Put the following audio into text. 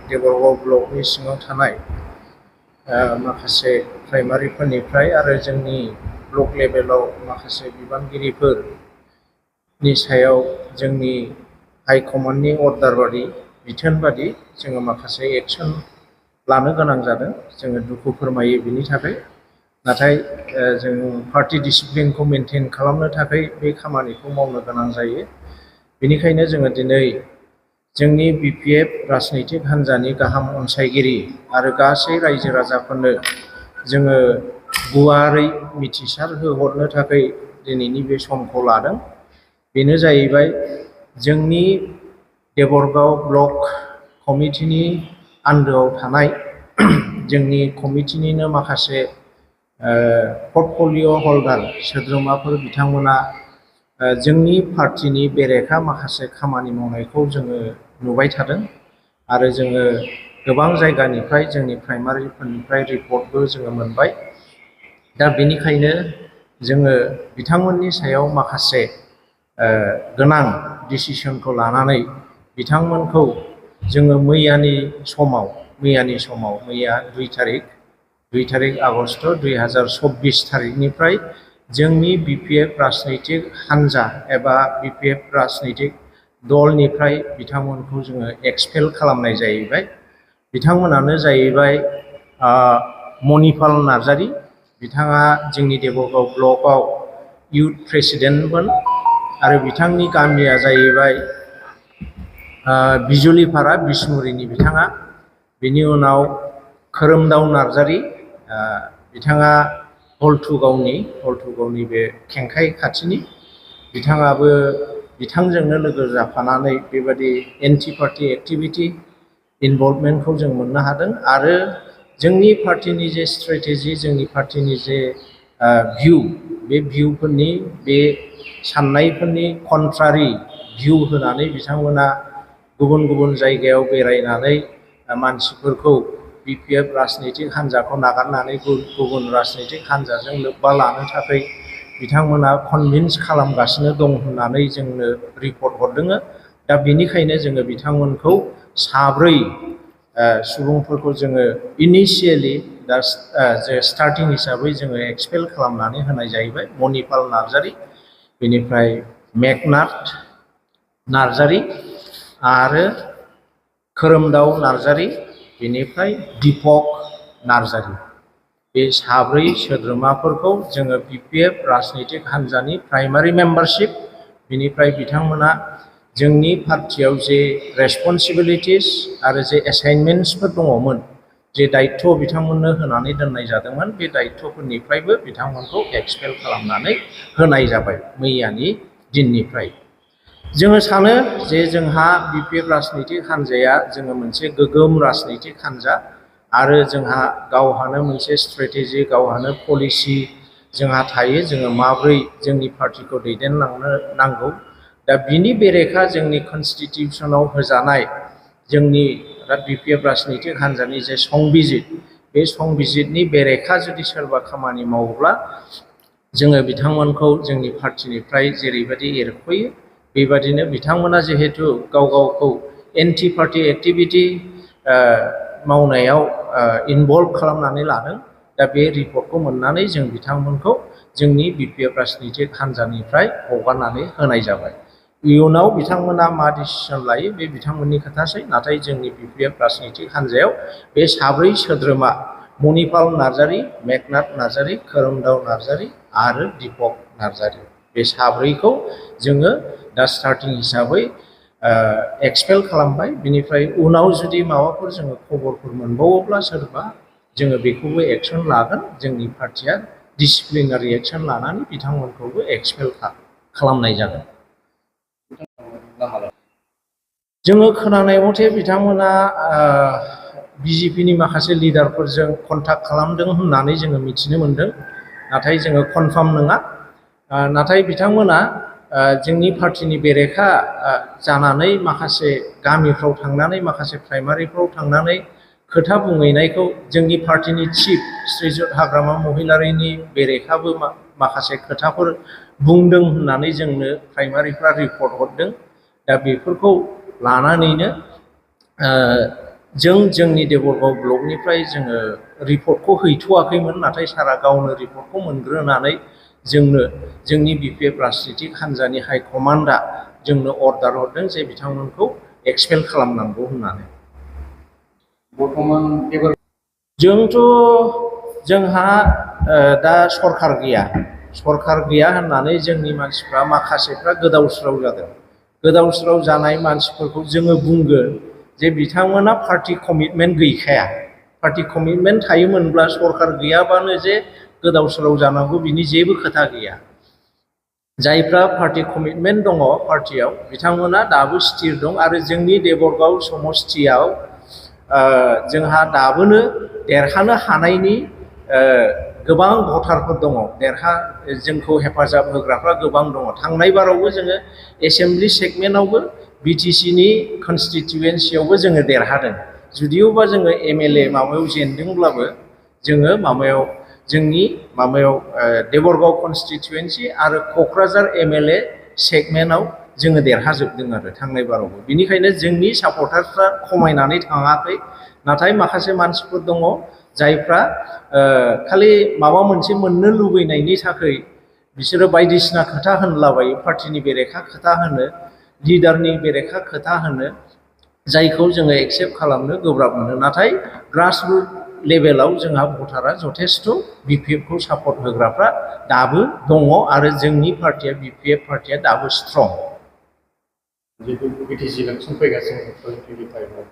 देबरगाव ब्लकनि सिङाव थानाय माखासे प्राइमारिफोरनिफ्राय आरो जोंनि ब्लक लेभेलाव माखासे बिबानगिरिफोरनि सायाव जोंनि हाइकमान्डनि अर्डार बादि बिथोन बादि जोङो माखासे एक्सन लानो गोनां जादों। जोङो दुखु फोरमायो बिनि थाखाय। नाथाय जों पार्टी डिसिप्लिनखौ मेनटेन खालामनो थाखाय बे खामानिखौ मावनो गोनां जायो। बेनिखायनो जोङो दिनै जोंनि BPF राजनैतिक हान्जानि गाहाम अनसायगिरि आरो गासै रायजो राजाफोरनो जोङो गुवारै मिथिसार होहरनो थाखाय दिनैनि बे समखौ लादों। बेनो जाहैबाय जोंनि देबरगाव ब्लक कमिटिनि आन्दोआव थानाय जोंनि कमिटिनिनो माखासे पर्टफलिय' हल्डार सोद्रोमाफोर बिथांमोना जोंनि पार्टीनि बेरेखा माखासे खामानि मावनायखौ जोङो नुबाय थादों आरो जोङो गोबां जायगानिफ्राय जोंनि प्राइमारिफोरनिफ्राय रिपर्टबो जोङो मोनबाय। दा बेनिखायनो जोङो बिथांमोननि सायाव माखासे गोनां डिसिसनखौ लानानै बिथांमोनखौ जोङो मैया 2 तारिख आगष्ट 2024 थारिखनिफ्राय जोंनि BPF राजनैतिक हान्जा एबा BPF राजनैतिक दलनिफ्राय बिथांमोनखौ जोङो एक्सपेल खालामनाय जाहैबाय। बिथांमोनानो जाहैबाय मनिपाल नार्जारि। बिथाङा जोंनि देबरगाव ब्लकआव इउथ प्रेसिडेन्टमोन आरो बिथांनि गामिया जाहैबाय बिजुलिपारा बिसमुरिनि बिथाङा। बिनि उनाव खोरोमदाव नार्जारि, बिथाङा हल्थुगावनि बे खेंखाइ खाथिनि। बिथाङाबो बिथांजोंनो लोगो जाफानानै बेबादि एन्टि पार्टी एक्टिभिटि इनभल्भमेन्टखौ जों मोननो हादों आरो जोंनि पार्टीनि जे स्ट्रेटेजि, जोंनि पार्टीनि जे भिउ, बे भिउफोरनि बे साननायफोरनि कन्ट्रारि भिउ होनानै बिथांमोना गुबुन गुबुन जायगायाव बेरायनानै मानसिफोरखौ BPF राजनैतिक हान्जाखौ नागारनानै गुबुन राजनैतिक हान्जाजों लोब्बा लानो थाखाय बिथांमोना कनभिन्स खालामगासिनो दं होननानै जोंनो रिपर्ट हरदों। दा बेनिखायनो जोङो बिथांमोनखौ 3 सुबुंफोरखौ जोङो इनिशियेलि दा स्टार्टिं हिसाबै जोङो एक्सपेल खालामनानै होनाय जाहैबाय। मनिपाल नार्जारि, बेनिफ्राय मेघनाथ नार्जारि आरो खोरोमदाव नार्जारि, बेनिफ्राय दीपक नार्जारि। बे 3 सोद्रोमाफोरखौ जोङो BPF राजनैतिक हान्जानि प्राइमारि मेम्बारशिप, बेनिफ्राय बिथांमोना जोंनि पार्टीयाव जे रेसपन्सिबिलिटिस आरो जे एसाइनमेन्ट्सफोर दङमोन, जे दायित्व बिथांमोननो होनानै दोननाय जादोंमोन, बे दायित्वफोरनिफ्रायबो बिथांमोनखौ एक्सपेल खालामनानै होनाय जाबाय मैयानि दिननिफ्राय। जोङो सानो जे जोंहा BPF राजनैतिक हान्जाया जोङो मोनसे गोगोम राजनैतिक हान्जा आरो जोंहा गावहानो मोनसे स्ट्रेटेजि, गावहानो पलिसि जोंहा थायो। जोङो माब्रै जोंनि पार्टीखौ दैदेनलांनो नांगौ। दा बिनि बेरेखा जोंनि कनस्टिटिउसनाव होजानाय जोंनि BPF राजनैतिक हान्जानि जे संबिजित, बे संबिजितनि बेरेखा जुदि सोरबा खामानि मावोब्ला जोङो बिथांमोनखौ जोंनि पार्टीनिफ्राय जेरैबायदि एरख'यो, बेबादिनो बिथांमोना जिहेथु गावखौ एन्टि पार्टी एक्टिभिटि मावनायाव इनभल्भ खालामनानै लादों। दा बे रिपर्टखौ मोननानै जों बिथांमोनखौ जोंनि BPF राजनैतिक हान्जानिफ्राय हगारनानै होनाय जाबाय। इयुनाव बिथांमोना मा डिसिसन लायो बे बिथांमोननि खोथासै। नाथाय जोंनि BPF राजनैतिक हान्जायाव बे 3 सोद्रोमा मनिपाल नार्जारि, मेघनाथ नार्जारि, खोरोमदाव नार्जारि आरो दीपक नार्जारि, बे 3खौ जोङो दा स्टार्टिं हिसाबै एक्सपेल खालामबाय। बिनिफ्राय उनाव जुदि माबाफोर जोङो खबरफोर मोनबावोब्ला सोरबा, जोङो बेखौबो एक्सन लागोन। जोंनि पार्टीया डिसिप्लिनारि एक्सन लानानै बिथांमोनखौबो एक्सपेल खालामनाय जागोन। जोङो खोनानाय मथे बिथांमोना BJPनि माखासे लिडारफोरजों कन्टाक्ट खालामदों होननानै जोङो मिथिनो मोनदों। नाथाय जोङो कनफार्म नङा। नाथाय बिथांमोना जोंनि पार्टीनि बेरेखा जानानै माखासे गामिफ्राव थांनानै, माखासे प्राइमारिफ्राव थांनानै खोथा बुंहैनायखौ जोंनि पार्टीनि चिफ श्रीजुत हाग्रामा महिलारिनि बेरेखाबो माखासे खोथाफोर बुंदों होननानै जोंनो प्राइमारिफ्रा रिपर्ट हरदों। दा बेफोरखौ लानानैनो जोंनि देबरगाव ब्लकनिफ्राय जोङो रिपर्टखौ हैथ'वाखैमोन, नाथाय सारा गावनो रिपर्टखौ मोनग्रोनानै जोंनो जोंनि बिपिएफ राजनितिक हान्जानि हाइकमान्डआ जोंनो अर्डार हरदों जे बिथांमोनखौ एक्सपेल खालामनांगौ होननानै। बर्थमान जोंथ' जोंहा दा सरखार गैया होननानै जोंनि मानसिफ्रा माखासेफ्रा गोदाव सोराव जादों। गोदाव सोराव जानाय मानसिफोरखौ जोङो बुंगोन जे बिथांमोना पार्टि कमिटमेन्ट गैखाया। पार्टि कमिटमेन्ट थायोमोनब्ला सरखार गैयाबानो जे गोदाव सोराव जानांगौ बिनि जेबो खोथा गैया। जायफ्रा पार्टि कमिटमेन्ट दङ पार्टियाव बिथांमोना दाबो स्थिर दं आरो जोंनि देबरगाव समस्तियाव जोंहा दाबोनो देरहानो हानायनि गोबां भटारफोर दङ, जोंखौ हेफाजाब होग्राफ्रा गोबां दङ। थांनाय बारावबो जोङो एसेम्बलि सेगमेन्टआवबो बिटिसिनि कनस्टिटिुवेन्सियावबो जोङो देरहादों। जुदिअबा जोङो एमएलए माबायाव जेनदोंब्लाबो जोङो जोंनि देबरगाव कनस्टिटिुवेन्सि आरो क'क्राझार एमएलए सेगमेन्टआव जोङो देरहाजोबदों आरो थांनाय बारावबो। बिनिखायनो जोंनि सापर्टारफ्रा खमायनानै थाङाखै। नाथाय माखासे मानसिफोर दङ जायफ्रा खालि माबा मोनसे मोननो लुबैनायनि थाखाय बिसोरो बायदिसिना खोथा होनलाबायो, पार्टिनि बेरेखा खोथा होनो, लिडारनि बेरेखा खोथा होनो, जायखौ जोङो एक्सेप्ट खालामनो गोब्राब मोनो। नाथाय ग्रासरुट लेभेलाव जोंहा भटारा जथेस्थ' बिपिएफखौ सापर्ट होग्राफ्रा दाबो दङ आरो जोंनि पार्टिया बिपिएफ पार्टिया दाबो स्ट्रं। जिहेतु बिटिसि इलेक्सन फैगासिनो 2025